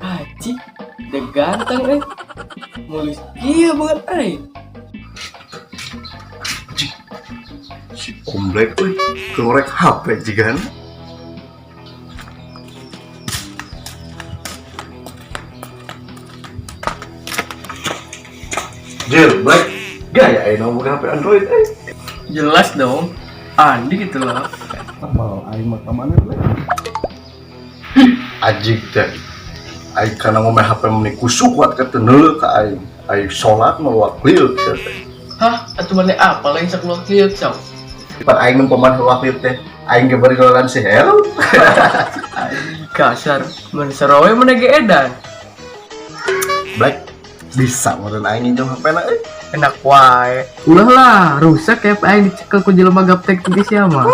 Haji, udah ganteng eh. Mulus iya banget eh. Si Omblek euy, ngorek HP jigan. Jil, Black, gaya aing ngomong HP Android euy. Jelas dong. Andi gitu loh. Amal aing mah ka mana Black? Ajig teh. Aing kana ngomong HP meni kusu kuat ka teu neuleuh ka aing. Aing salat mah liuk sia teh. Hah, atuh mana apa lain sak luak liuk sok. Pan aing nu paman luak liuk teh, aing ge bari ngelawan si Helu. Aing kasar, mun sarowe mana ge edan. Black, bisa meureun aing nginjem HP na euy. Enak wae. Ulah lah, rusak ya aing dicekel ku jelema gaptek ge sia mah.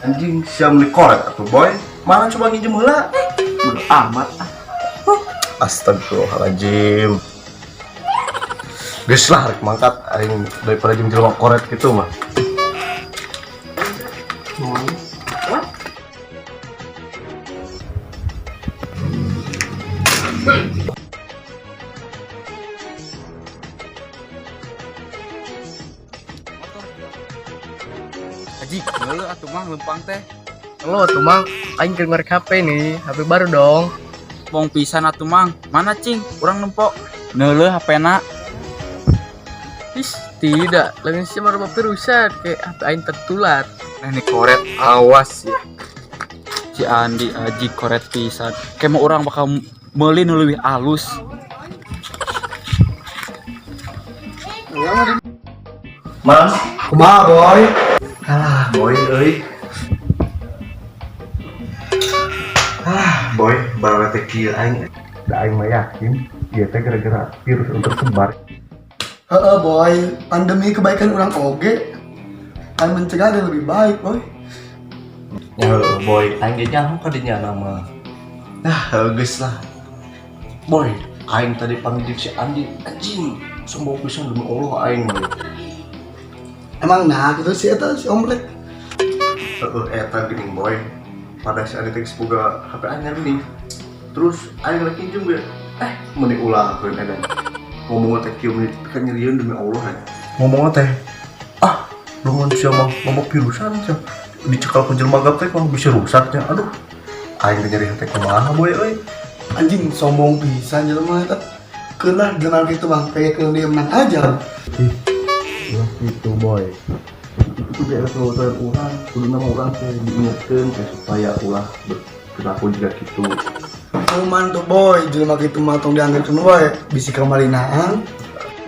Anjing sia meuli korek atuh boy. Mana coba nginjem heula? Bodo amat ah. Astagfirullahaladzim. Geus lah rek mangkat aing daripada jeung jelema koret gitu mah. Haji, ngeuleuh atuh Mang lempang teh. Halo tuh mang, aing keur ngorek HP nih, HP baru dong. Bong pisan atuh Mang. Mana cing? Urang nempo. Neuleuh HP-na. Ih, tidak, lain sih baru HP rusak, kayak HP aing tertular. Nah ini koret awas ya. Si Andi Haji koret pisan. Kayak mau orang bakal meuli nu leuwih alus. Mas, Kumaha boy? alah boy euy. Ah, boy, barang teh kieu aing. Da aing mah yakin ieu teh gara-gara virus anu tersebar. Heeh boy, pandemi kebaikan orang oge. Kan mencegah ada lebih baik boy. Ya heueuh, boy, aing ge nyaho ka dinya nama. Nah, heuh geus lah. Boy, aing tadi panggil si Andi, anjing, sombong pisan demi Allah aing boy. Emang nah gitu sih eta si Omlek. Heeh, eta geuning boy. Pada si Andi teh geus boga HP anyar nih. Terus aing lagi nginjem ge. Meuni ulah keun edan. Ngomong teh kieu meuni kan nyerieun demi Allah aing. Ngomong teh, ah, lamun sia mah loba virusan sia. Dicekal ku jelema gaptek mah bisa rusaknya. Aduh. Aing teh nyeri hate kumaha boy euy. Anjing sombong pisan jelema eta. Keunah jelema kitu bang, kayak keun dia menang aja. Ih, ulah gitu boy. Itu tuh kayak keluaran orang, kudu nama orang teh diingetkeun teh supaya ulah berperilaku juga gitu. Cuman tuh boy, jelema kitu mah tong dianggeurkeun wae, bisi kamalinaan.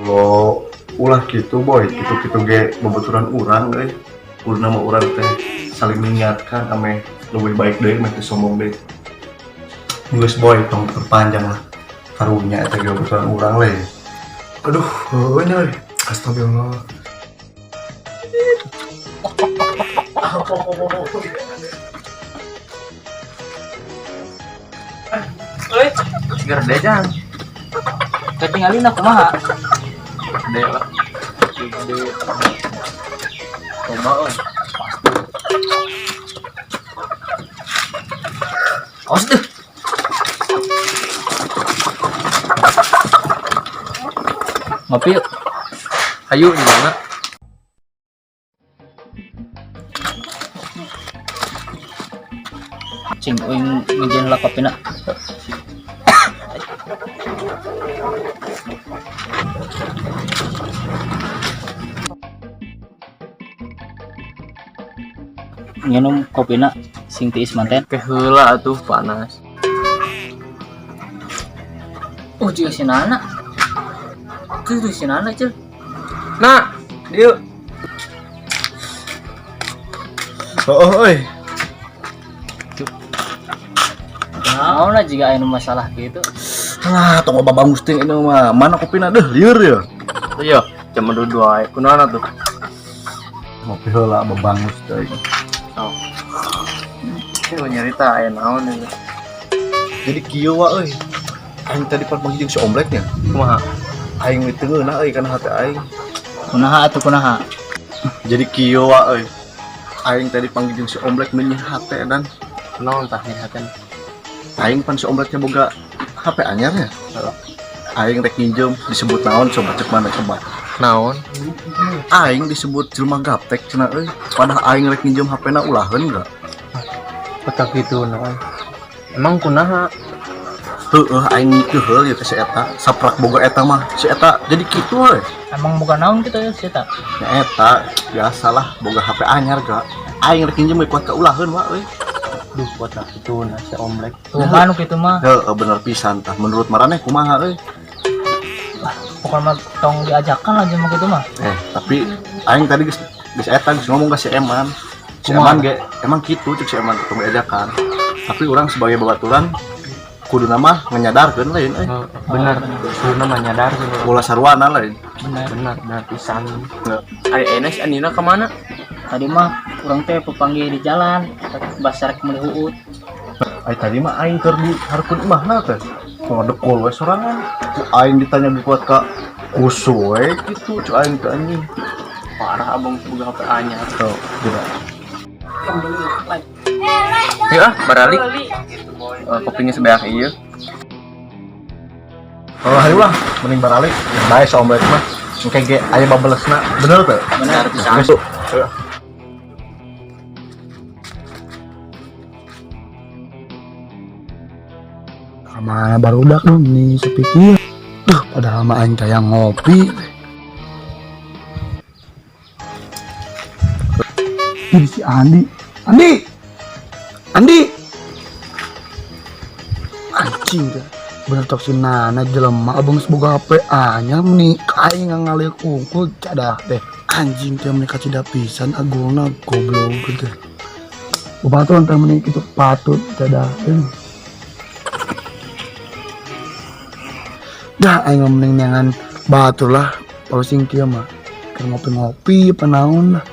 Lo ulah gitu boy, gitu-gitu ge babaturan urang euy. Kudu nama urang teh saling mengingatkan ame lebih baik deui meh teu sombong deui. Geus boy, tong terpanjang lah. Karunya eta ge babaturan urang le. Aduh, heueuh nya euy. Astagfirullah. Euy, seger deh jang. Ketinggalin aku mah. Gede lah. Gede. Coba euy. Awas deh. Ngopi yuk. Ayo di mana? Cing uing ngejen lah kopina. Nginum kopina sing tiis manten. Ke heula atuh panas. Oh, juga si Nana. Tuh, tuh si Nana, Cil. Nah, dieu. Heeh euy. Naon lah jika aya nu masalah gitu. Alah, tong loba bangus teh ini mah. Mana kopina deh lieur ya. Iya, jam 2 wae. Kunaon atuh? Ngopi heula babangus teh. Oh. Ini nyarita aya naon ini. Jadi kieu wa euy. Aing tadi pas manggil si Omleknya. Kumaha? Aing teu ngeunah euy kana hate aing. Kunaha atuh kunaha? Jadi kieu wa euy. Aing tadi panggil si Omlek menyih hate dan Naon tah nyeri hate? Aing pan si Omleknya boga HP anyarnya. Aing rek nginjem disebut naon coba, cek mana coba? Naon? Aing disebut jelema gaptek cenah euy. Padahal aing rek nginjem HP-na ulaheun enggak? Otak gitu naon. Emang kunaha? Heueuh, aing keheul ya ke si eta, saprak boga eta mah. Si eta jadi kitu we. Emang bukan naon gitu ya sih tak? Nya eta biasalah boga HP anyar gak. Aing rek nginjem we kuat ka ulaheun wa euy. Duh, otak gitu nah si Omlek. Tuh mah nu kitu mah. Heueuh, bener pisan tah. Menurut maraneh kumaha euy? Pokoknya mah tong diajakan lah jelema kitu mah. Eh, tapi aing tadi geus geus eta geus ngomong ka si Eman. Si Kumaha? Eman ge emang kitu cek si Eman tong diajakan. Tapi orang sebagai babaturan kudu nama ngenyadarkeun lain euy. Bener, kudu mah nyadar gitu. Ulah sarwana lain. Bener. Bener, bener pisan. Ari enak si Andina kemana? Tadi mah urang teh pepanggil di jalan, basar rek meuli huut. Ai tadi mah aing keur di hareupeun imahna teh. Ngadekol we sorangan. Ku aing ditanya di kuat ka kusu we kitu cek aing teh anjing. Parah abang boga HP anyar. Tuh, gila. Ya ah, baralik. Eh, kopinya sebeak iya. Oh, ayo lah, mending baralik. Bae si Omlek mah. Engke ge aya babelesna. Bener teh? Bener. Geus tuh. Ayo. Kamana barudak dong nih sepikir. Duh, padahal mah aing teh yang ngopi. Ini si Andi. Andi. Andi. Anjing teh. Bener tok si Nana jelema abang semoga HP anyar meni aing ngalir kungkul cadah teh. Anjing teh meni kacida pisan agulna goblok gitu. Babaturan teh meni kitu patut cadah teh. Dah aing mah mending neangan batur lah kalau sing kieu mah. Keur ngopi-ngopi apa naon lah.